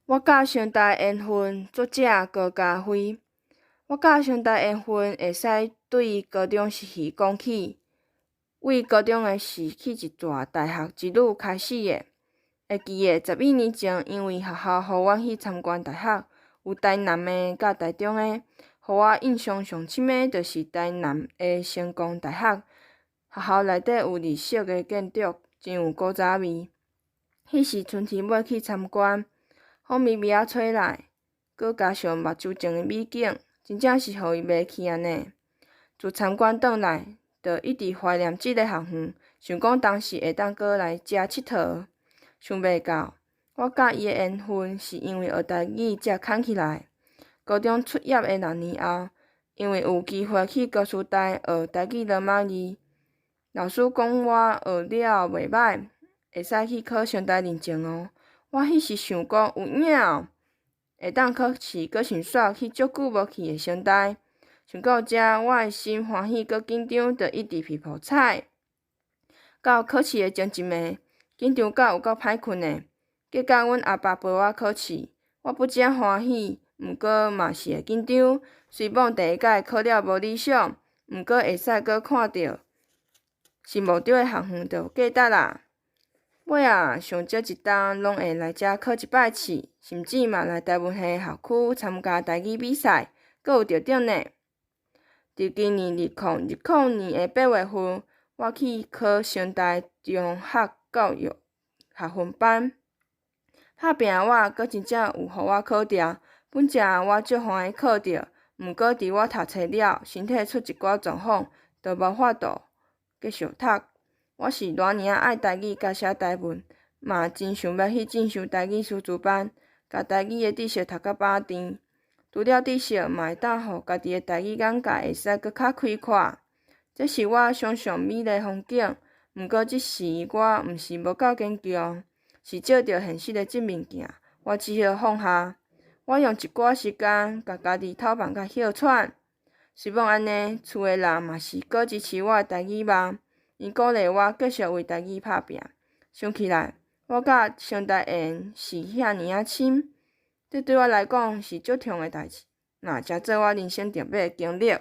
我佮成大緣分，作者高嘉輝。我佮成大緣分會使對高中時期講起，為高中的時去一逝大學之旅開始的。會記得11年前，因為學校予阮去參觀大學，有台南的佮台中的，予我印象上深的，就是台南的成功大學。學校內底有日式的建築，真有古早味。彼時春天尾去參觀，風微微仔吹來，閣加上目睭前的美景，真正是予伊迷去按呢。自參觀轉來，就一直懷念這个學園，想講當時會當閣來遮𨑨迌。想袂到，我佮伊的緣分是因為學台語才牽起來。高中畢業的6年後，因為有機會去高師大學台語羅馬字，老師講我學了袂䆀，會使去考成大認證哦。我彼時想講有影哦，會當考試閣順紲去足久無去的成大。想到遮，我的心歡喜閣緊張，就一直噗噗踩。到考試的前一暝，緊張到有夠歹睏的。結果阮阿爸陪我考試，我不只歡喜，毋過嘛是會緊張。雖罔第一擺考了無理想，毋過會使閣看著心目中的學園就有價值啦。尾仔上少一冬攏會來遮考一擺試，甚至嘛來台文系校區參加台語比賽，閣有得獎呢。佇今年2020年的8月份，我去考成大中學教育學分班，拍拚的我閣真正有予我考著。本來我足歡喜考著，毋過佇我讀冊了，身體出一寡狀況，就無法度繼續讀。我是偌爾仔愛台語佮寫台文，嘛真想欲去進修台語師資班，共台語的知識讀甲飽甜。除了知識，嘛會當予家己的台語眼界會使閣較開闊。這是我想像美麗風景，毋過這時我毋是無夠堅強，是照著現實的這面鏡，我只好放下。我用一寡時間，共家己透放佮歇喘。雖罔按呢，厝的人嘛是閣支持我的台語夢，𪜶鼓勵我繼續為台語拍拚。想起來，我佮成大緣是遐爾仔深，這對我來講是足痛的代誌，嘛誠做我人生特別的經歷。